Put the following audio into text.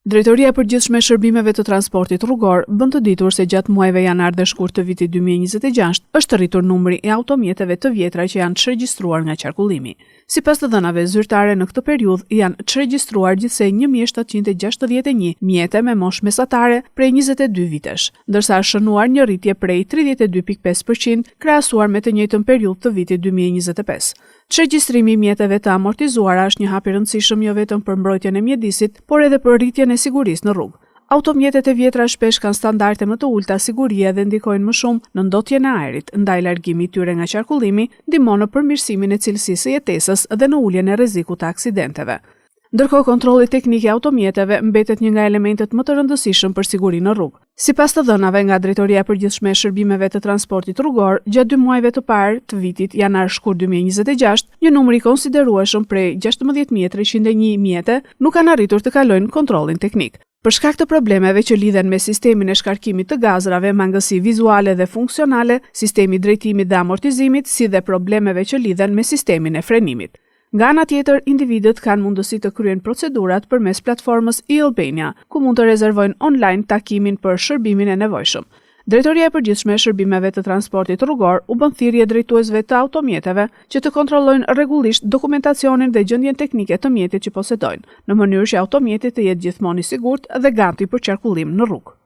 Drejtoria e Përgjithshme e Shërbimeve të Transportit Rrugor bën të ditur se gjatë muajve janar dhe shkurt të vitit 2026 është rritur numri i automjeteve të vjetra që janë çregjistruar nga qarkullimi. Sipas të dhënave zyrtare në këtë periudhë janë çregjistruar gjithsej 1761 mjete me moshë mesatare prej 22 vitesh, ndërsa është shënuar një rritje prej 32.5% krahasuar me të njëjtën periudhë të vitit 2025. Çregjistrimi i mjeteve të amortizuara është një hap i rëndësishëm jo vetëm për mbrojtjen e mjedisit, por edhe për rritjen e sigurisë në rrugë. Automjetet e vjetra shpesh kanë standarde më të ulëta sigurie dhe ndikojnë më shumë në ndotjen e ajrit, ndaj largimi i tyre nga qarkullimi ndihmon në përmirësimin e cilësisë së jetesës dhe në uljen e rrezikut të aksidenteve. Ndërkohë, kontrolli teknik i automjeteve mbetet një nga elementët më të rëndësishëm për sigurinë në rrugë. Sipas të dhënave nga Drejtoria e Përgjithshme e Shërbimeve të Transportit Rrugor, gjatë dy muajve të parë të vitit janar-shkurt 2026, një numër i konsiderueshëm prej 16.301 mjete nuk kanë arritur të kalojnë kontrollin teknik. Për shkak të problemeve që lidhen me sistemin e shkarkimit të gazrave, mangësi vizuale dhe funksionale, sistemi i drejtimit dhe amortizimit, si dhe problemeve që lidhen me sistemin e frenimit. Nga ana tjetër, individët kanë mundësi të kryejnë procedurat përmes platformës e-Albania, ku mund të rezervojnë online takimin për shërbimin e nevojshëm. Drejtoria e Përgjithshme e Shërbimeve të Transportit Rrugor u bën thirrje drejtuesve të automjeteve që të kontrollojnë rregullisht dokumentacionin dhe gjendjen teknike të mjetit që posedojnë, në mënyrë që automjeti të jetë gjithmonë i sigurt dhe gati për qarkullim në rrugë.